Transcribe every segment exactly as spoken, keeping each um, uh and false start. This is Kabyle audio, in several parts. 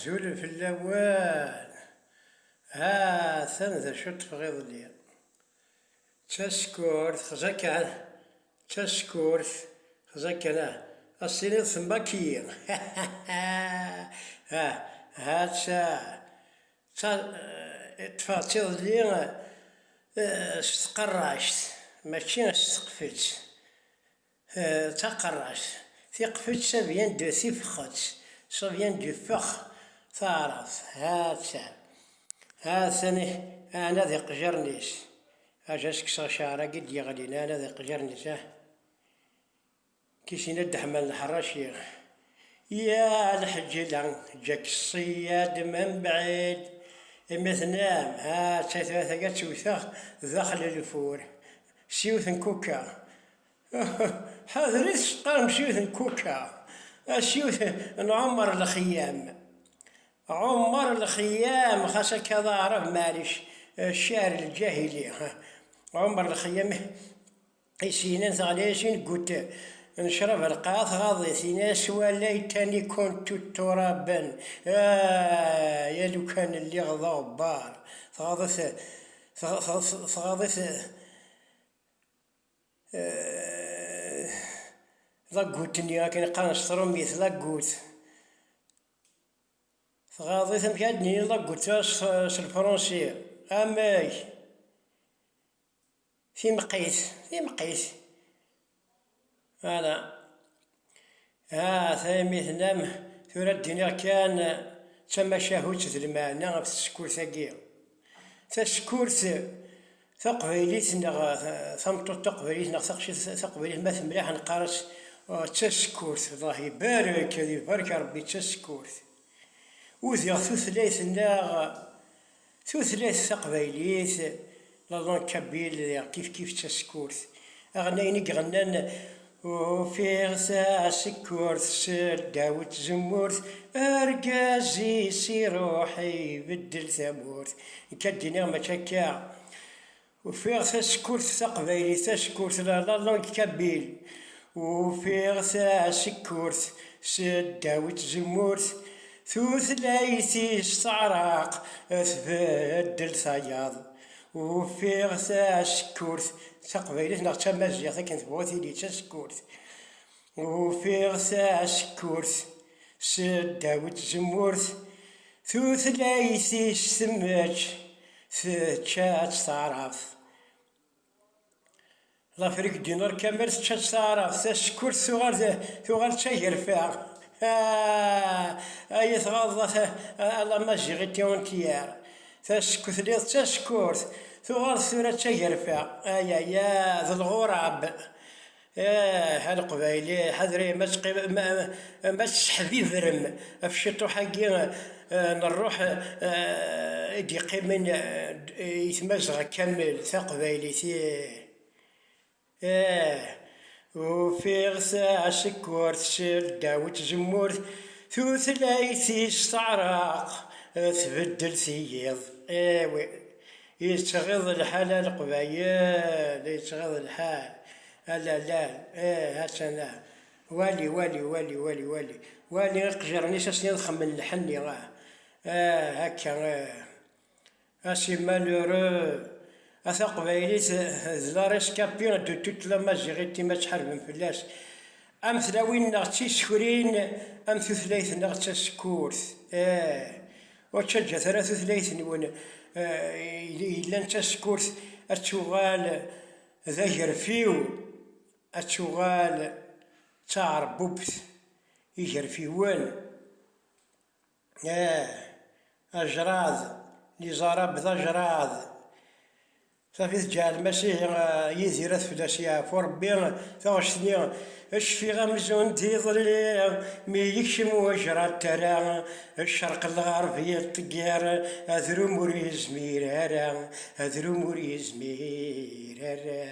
Azul fell-awen. Ha-t-an d acu ṭṭfeɣ iḍelli. D tasekkurt, xza kan. D tasekkurt, xza kan, ah. Ad s-tiniḍ temmaki. Ha, ha-tt-a. Ta-, eh, ṭṭfeɣ-tt iḍelli, eh, s tqerract, mačči s teqfet. Eh, d taqerract. Tiqfet, ça vient de tifxet. Ça vient du fex. Taɛrabt. Ha-tt-a. Ha-tt-a, ɛna d iqejren-is. Aja s-kkseɣ cceɛr-agi d-yeɣlin, ɛna d iqejren-is, ah. Kisin ad d-ḥman lḥerraci. Ya lḥeǧǧila, ǧǧak ṣṣiyad mebɛid. Imi tnam, ha, ttayt tagi ad tt-wteɣ daxel lfur. S yiwet n kuka. Ḥadret, teqqarem s yiwet n kuka. A s yiwet n Ɛumer Lxeyyam. Ɛumer Lxeyyam, xas akka d aɛrab, maɛlic, ccɛer lǧahili. Ɛumer Lxeyyam, i s-yennan teɣli-as i neggut, necrab lqaɛa tɣaḍ-it, yenna-as: "Walay tani kuntu turaban." Ah, ya lukan lliɣ d aɣebbar. Tɣaḍ-it, tɣ-, tɣ-, tɣaḍ-it, eh, lagut-nni, akken qqaren s trumit, lagut. Tɣaḍ-it, amek ad d-nini lagut s, s lefransi? Amek? Timqit, timqit. Voilà. Ha, taymi tennam, tura ad d-iniɣ kan d tamacahut d lmeɛna ɣef tsekkurt-agi. Tasekkurt taqbaylit neɣ ta-, tameṭṭut taqbaylit neɣ taqcict taqbaylit, ma temliḥ neqqar-as, uh, d tasekkurt. Allah ibarek, ad ibarek Rebbi, d tasekkurt. Udiɣ tutlayt-nneɣ, tutlayt taqbaylit, la langue kabyle, diɣ kif kif d tasekkurt. Aɣennayen i iɣennan: "Ufiɣ tasekkurt s ddaw n tzemmurt, argaz-is iruḥ ibeddel tamurt." Nekk ad d-iniɣ mačči akka. Ufiɣ tasekkurt taqbaylit, tasekkurt, la, la langue kabyle. Ufiɣ tasekkurt s ddaw n tzemmurt, tutlayt-is teɛreq, tbeddel tayeḍ. Ufiɣ tasekkurt taqbaylit neɣ d tamaziɣt, akken tebɣu tili, d tasekkurt. Ufiɣ tasekkurt s ddaw n tzemmurt, tutlayt-is temmečč, tečča-tt taɛrabt. L'Afrique du Nord kamel tečča-tt taɛrabt, tasekkurt tuɣal d, tuɣal d tagerfa. Ah, ay tɣaḍeḍ a, a, a la majorité entière. Tasekkurt, telliḍ d tasekkurt, tuɣaleḍ tura d tagerfa. Ay, ay, ay, d lɣurab. Eh, a Leqbayel, eh, ḥadrem, ma teqqim-, ma, ma tesseḥbibrem ɣef ciṭuḥ-agi, eh, n ṛṛuḥ, eh, i d-yeqqimen, eh, i Tmazɣa kamel, taqbaylit, ih. Ih, ufiɣ tasekkurt s ddaw n tzemmurt, tutlayt-is teɛreq, tbeddel tiyiḍ. Iwi. Yettɣiḍ lḥal a Leqbayel, yettɣiḍ lḥal. A lalal, ih, ha-tt-ana. Wali, wali, wali, wali, wali. Wali iqejren-is ass-nni ad xemmen lḥenni, ah. Ah, akka, ah. Ah, c'est malheureux. A taqbaylit, d la rescapée de toute la majorité ma ttḥarben fell-as. Am tlawin-nneɣ d tisekrin, am tutlayt-nneɣ d tasekkurt. Eh. Ur ttaǧǧat ara tutlayt-nwen, eh, yellan d tasekkurt, ad tuɣal d agerfiw, ad tuɣal d taɛerbubt, igerfiwen. Eh, ajrad, les arabes d ajrad. Safi tǧeɛlem-as ihi, ah, Yidir ad fell-as yeɛfu Rebbi, taɣect-nni: "Cfiɣ amzun d iḍelli, mi yekcem wejrad tara, ccerq lɣerb yeṭṭegger, adrum ur yezmir ara, adrum ur yezmir ara."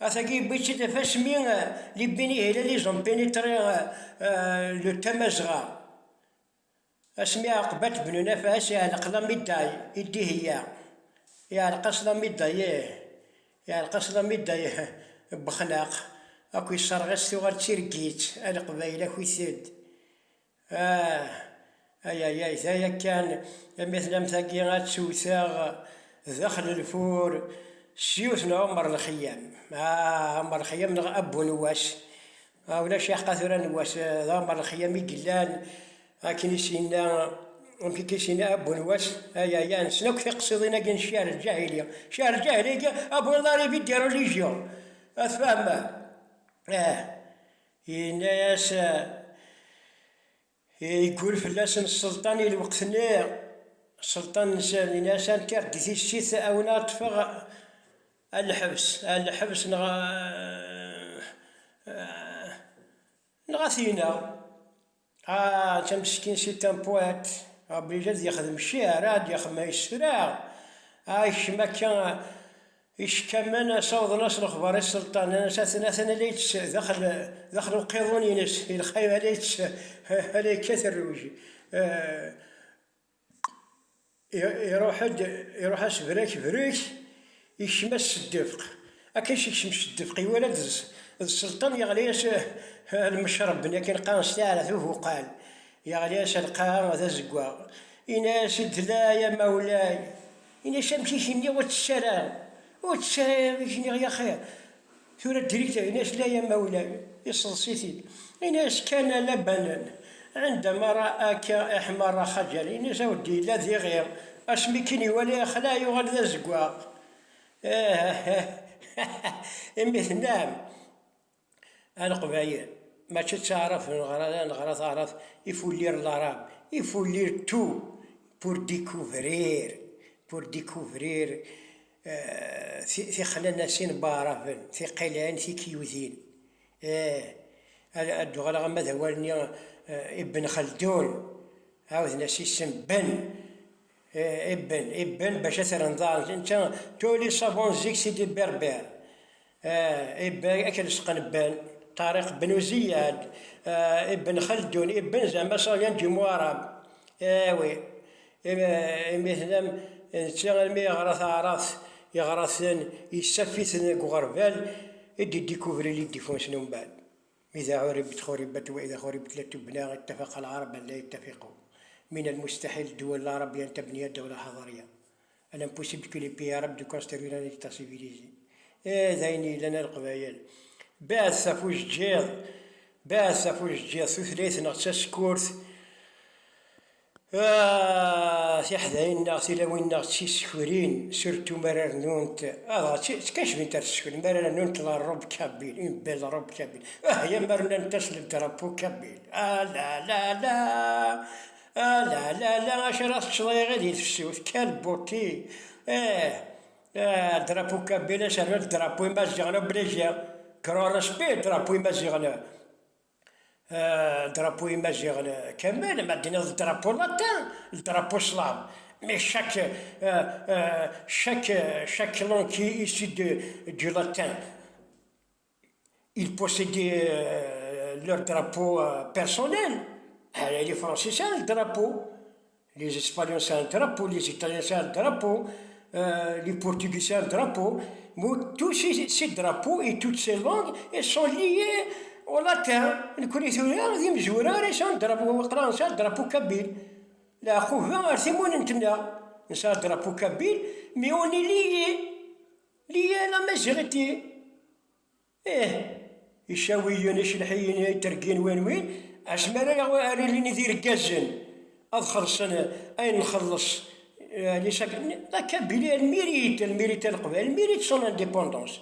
Atagi yewwi-tt-id ɣef asmi, ah, les Beni Hillel, ils ont pénétré, ah, ah, le Tamazɣa. Asmi Ɛeqbat ben Nafas iɛelleq la médaille i Dihya, iɛelleq-as la médaille, ih, iɛelleq-as la médaille n wexnaq, akk yesserɣ-as, tuɣal d tirgit, a Leqbayel, akit-d. Ah, Ayayay, d aya kan, imi tlamt-agi ad tt-wteɣ daxel lfur s yiwet n Ɛumer Lxeyyam. Ah, Ɛumer Lxeyyam neɣ Abu Nwas. Ah, ulac iḥqa tura Nwas, eh, d Ɛumer Lxeyyam i yellan. Akken i s-yenna, amek i s-yenna Abu Nwas? Ayaya, nessen akk tiqsiḍin-agi n Cciɛer Lǧahili. Cciɛer Lǧahili-agi, Abu Nḍar i d religion. Ad tfehmem? Ah, yenna-yas, eh, Yeggul fell-asen sselṭan i lweqt-nni, sselṭan-nsen, ini-as: "Anti ar d-tissit, awen ad ṭṭfeɣ a lḥebs, a lḥebs neɣ, neɣ a t-ineɣ." Ah, netta meskin, c'est un poète, obligé ad yexdem cciɛr, ad yexdem isefra. Ah, yekcem akka, icekkamen sawḍen-as lexbar i sselṭan, nnan-as: "Atan, atan la yettess daxel, daxel uqiḍun-ines, ilxayem la yettess, la yekkat rruj." Eh, i-, iruḥ-d, iruḥ-as brek, brek, yekcem-as s ddefq. Akken yekcem s ddefq, iwala-d d s-, d sselṭan, yeɣli-as, eh, lmecreb-nni akken qqaren s taɛrabt ubuqal. Yeɣli-as lqaɛa d azeggaɣ. Ini-as-d: "La, ya mawlay." Ini-as: "Amek i k-nniɣ ur tess ara? Ur tess ara, amek i k-nniɣ, yaxi?" Tura direct ini-as: "La, ya mawlay." Iseḍs-it-id. Ini-as: "كان لبنا عندما رآك احمر خجلا." Ini-as: "A weddi, yella d iɣi." Asmi kan iwala yexla, yuɣal d azeggaɣ. Imi tennam. A Leqbayel, mačči d taɛrabt neɣra, neɣra taɛrabt, il faut lire l'arabe, il faut lire tout pour découvrir, pour découvrir, euh, ti-, tixnanasin n waɛraben, tiqilan, tikyutin. Eh, ad, ad d-uɣaleɣ ama d awal-nni, eh, Ibn Xaldun, ɛawden-as isem Ben. Eh, Ibn, Ibn, bac ad t-rren d aɛrab. Netta, tous les savants zik, c'est des Berbères. Eh, Ibn, akken lesqen Ben, Ṭariq Ben Uziyad, eh, Ibn Xaldun, Ibn zeɛma ça vient du mot arabe. Eh oui. Imi, imi tennam, netta almi yeɣra taɛrabt, yeɣra-ten, yessaf-iten deg uɣerbal, i d-idikuvri les défenses n umbeɛd. إذا عربت خربت، وإذا خربت لا تبنى، اتفق العرب أن لا يتفقوا. من المستحيل الدول العربية أن تبني دولة حضارية. L'impossible que les pays arabes de construire un État civilisé. Eh, d ayen yellan a Leqbayel. Baɛdet ɣef ujeǧǧiḍ, baɛdet ɣef ujeǧǧiḍ, tutlayt-nneɣ d tasekkurt. Ah, tiḥdayin-nneɣ, tilawin-nneɣ d tisekrin, surtout mi ara rnunt, ah, dɣa tt-, ttkacbint ar tsekrin, mi ara rnunt la robe kabyle, une belle robe kabyle. Ah, ya ma rnant-as le drapeau kabyle. Ah, la, la, la. Ah, la, la, la, acu ara teččeḍ ay iɣil di tefsut? Quelle beauté! Eh, eh, drapeau kabyle, acu rnant drapeau imaziɣen obligé. Grand respect, drapeau imaziɣen. Euh, drapeau imaziɣen kamel, ma d-tiniḍ drapeau latin, drapeau slave. Mais chaque, euh, euh, chaque, euh, chaque langue qui est issue de, du latin, ils possédaient, euh, leur drapeau, euh, personnel. Euh, les Français, c'est un drapeau. Les Espagnols, c'est un drapeau, les Italiens, c'est un drapeau, euh, les Portugais, c'est un drapeau. Mais tous ces, ces drapeaux et toutes ces langues, elles sont liées au latin. Nekkni tura d imezwura, c'est un drapeau, c'est un drapeau kabyle. Leɛquba ar timunent-nneɣ. Nesɛa drapeau kabyle, mais on est liés. Liés à la majorité. Ih, icawiyen, icelḥiyen, itergiyen, win win, asmi ara, ara ilin d irgazen, ad xellṣen ayen nxelleṣ, eh, les sac-, la Kabylie, elle mérite, elle mérite, Leqbayel, elle mérite son indépendance.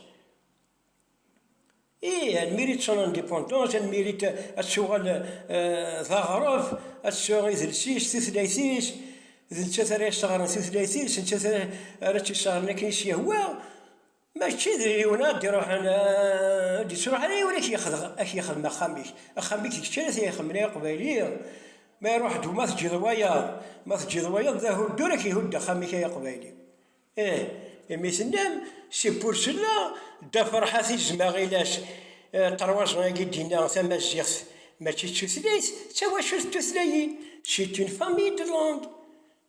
Ih, elle mérite son indépendance, elle mérite ad tuɣal, eh, d aɣref, ad tesɛu idles-is, tutlayt-is, d nettat ara yesseɣren tutlayt-is, d nettat ara, ara tt-yesseɣren akken i s-yehwa. Mačči d yiwen ad d-iruḥen, eh, ad d-ittruḥ ara yiwen ad k-yexdeɣ, ad k-yexdem axxam-ik. Axxam-ik d kečč ara t-ixedmen ay aqbayli. Ma iruḥ-d uma teǧǧiḍ wayeḍ, ma teǧǧiḍ wayeḍ d ahuddu ara k-ihudd axxam-ik ay aqbayli. Ih, imi tennam, c'est pour cela, Dda Ferḥat izmeɣ ilas, eh, trois ans-agi d-yenna tamaziɣt mačči d tutlayt, d tawacult n tutlayin. C'est une famille de langues.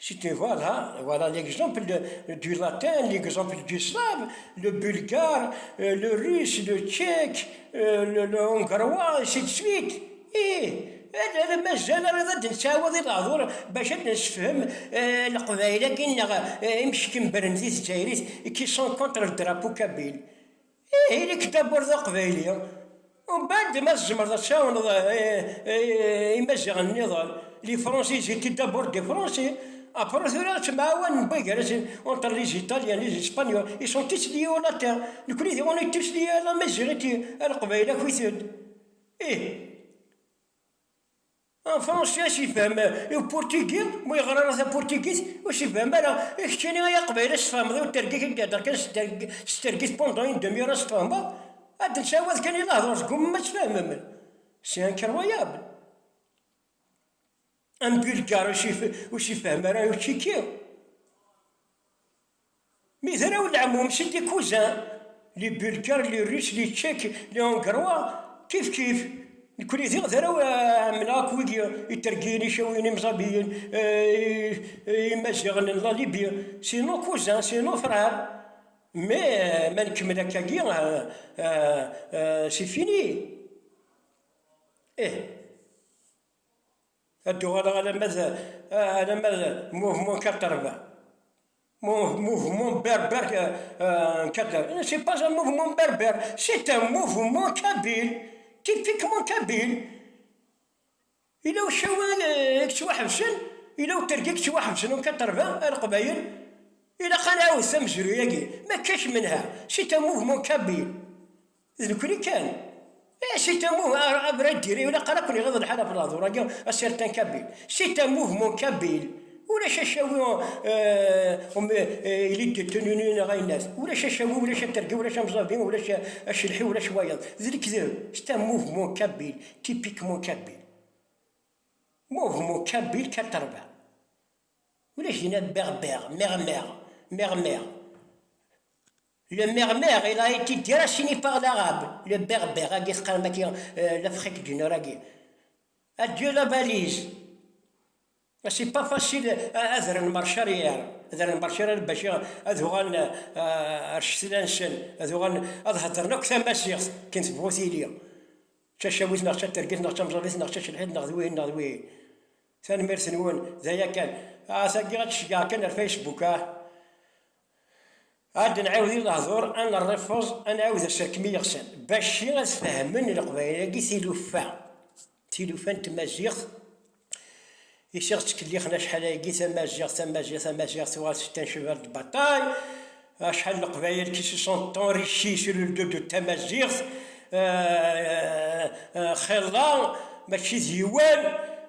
C'est, voilà, voilà l'exemple de, du latin, l'exemple du slave, le bulgare, euh, le russe, le tchèque, euh, le, le hongrois, ainsi de suite. Et Ala, ala, mazal ara ad d-nettɛawad i lehdur bac ad d-nessefhem, eh, leqbayel-agi-nneɣ, eh, imcekmbren di Tezzayrit qui sont contre le drapeau kabyle. Ihi, nekk d'abord d aqbayli. Umbeɛd ma tzemreḍ ad tɛawneḍ, eh, eh, imaziɣen nniḍen. Les Français, ils étaient d'abord des Français. Après, tura ttemɛawanen wway gar-asen, entre les Italiens, les Espagnols, ils sont tous liés au latin. Nekkni, on est tous liés à la Mazighitie, a Leqbayel, akk-iten. Ih. En français, as-ifhem i uportigi, ma yeɣra ara taportigit, ur s-ifhem ara. I keččini, ay aqbayli, as-tfehmeḍ i utergit i d-ihedder kan s terg-, s tergit pendant une demi-heure, as-tfehmeḍ? Ad d-nettɛawad kan i lehdur, tgummam ad tfehmem. C'est incroyable. Un Bulgare ur s-if-, ur s-ifhem ara i utciki. Mi d arraw n leɛmum, c'est des cousins. Les Bulgares, les Russes, les Tchèques, les Hongrois, kif kif. Nekkni diɣ d arraw, eh, ḥemmleɣ akk wigi itergiyen, icawiyen, imẓabiyen, eh, i-, imaziɣen n la Libye. C'est nos cousins, c'est nos frères. Mais, eh, ma nkemmel akkagi, eh, eh, eh, c'est fini. Eh. Ad d-uɣaleɣ alamma d, alamma d mouvement quatre-vingts. Mo-, mouvement berbère, euh, euh, quatre-vingts. C'est pas un mouvement berbère, c'est un mouvement kabyle, typiquement kabyle. Ila ucawi, euh, yettwaḥebsen, ila utergi yettwaḥebsen en quatre-vingts, a Leqbayel. Ilaq ad nɛawed tamezruy-agi. Ma kac menha, c'est un mouvement kabyle. D nekkni kan. Eh, c'est un mouvement, à, à vrai dire, ilaq ara ken-iɣiḍ lḥal ɣef lehdur-agi, à certains kabyles. C'est un mouvement kabyle. Ulac acawi, euh, um, euh, il est détenu neɣ ayen-nniḍen. Ulac acawi, ulac atergi, ulac amẓabi, ulac a-, acelḥi, ulac wayeḍ. D lekdeb. C'est un mouvement kabyle, typiquement kabyle. Mouvement kabyle quatre-vingts. Ulac dinna berbère, mermère, mermère. Le mermère, il a été déraciné par l'arabe. Le berbère, agi teqqarem-agi, euh, l'Afrique du Nord, agi. Adieu la valise. C'est pas facile, euh, ad rren marcharière. Ad rren marcharière bac ad uɣalen, euh, ar ccetla-nsen. Ad uɣalen ad heddren akk tamaziɣt, akken tebɣu tili. D tacawit neɣ d tatergit neɣ d tamẓabit neɣ d tacelḥit neɣ d wihin neɣ d wihin. Tanemmirt-nwen, d aya kan. Ah, tagi ad ceggɛeɣ kan ar Facebook, ah. Ad nɛiwed i lehdur, ad nrefẓ, ad nɛiwed aserkem i yeɣsan. Bac ad fehmen Leqbayel-agi tilufa. Tilufa n tmaziɣt. I s-ɣ-ttkellixen acḥal ayagi tamaziɣt, tamaziɣt, tamaziɣt, tuɣal c'est un cheval de bataille. Acḥal n Leqbayel qui se sont enrichis sur le dos de tamaziɣt. Euh, euh, xilla, mačči d yiwen,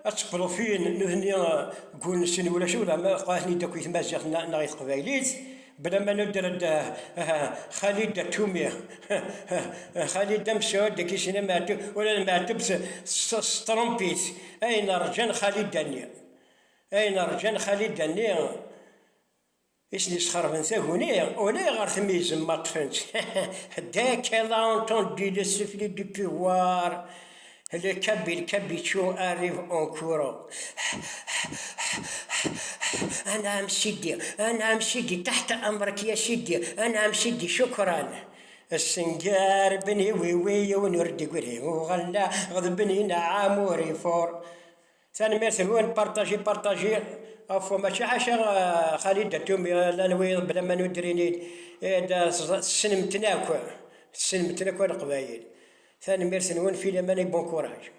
ad ttblufiyen nutni, euh, deg wul-nsen ulac ula ma qwaten-id akk i tmaziɣt neɣ, neɣ i teqbaylit. Bla ma nudder-d, euh, euh, Xalid Atumi. Xalid Amsud, dagi sin Meɛtub, ula d Meɛtub s, s, s trompit. Ayen rǧan Xalid-nni. Ayen rǧan Xalid-nni. I sen-yesxerben taguni, ulayɣer tmizem ma ṭṭfen-tt. Dès qu'elle a entendu le sifflet du pouvoir, le Kabyle Kabicho arrive en courant. أنعم سيدي، أنعم سيدي، تحت أمرك يا سيدي، أنعم سيدي، شكرا. السنجار بني وي وي ونور ديكوري وغلا غضبني نعم وريفور. Tanemmirt-nwen, partager, partager. Ɣef mačči ḥaca, euh, Xalid Atumi, euh, llan wiyeḍ bla ma nudrin-id, eh, da, tessnem-ten akk, tessnem-ten akk a Leqbayel. Tanemmirt-nwen, filaman et bon courage.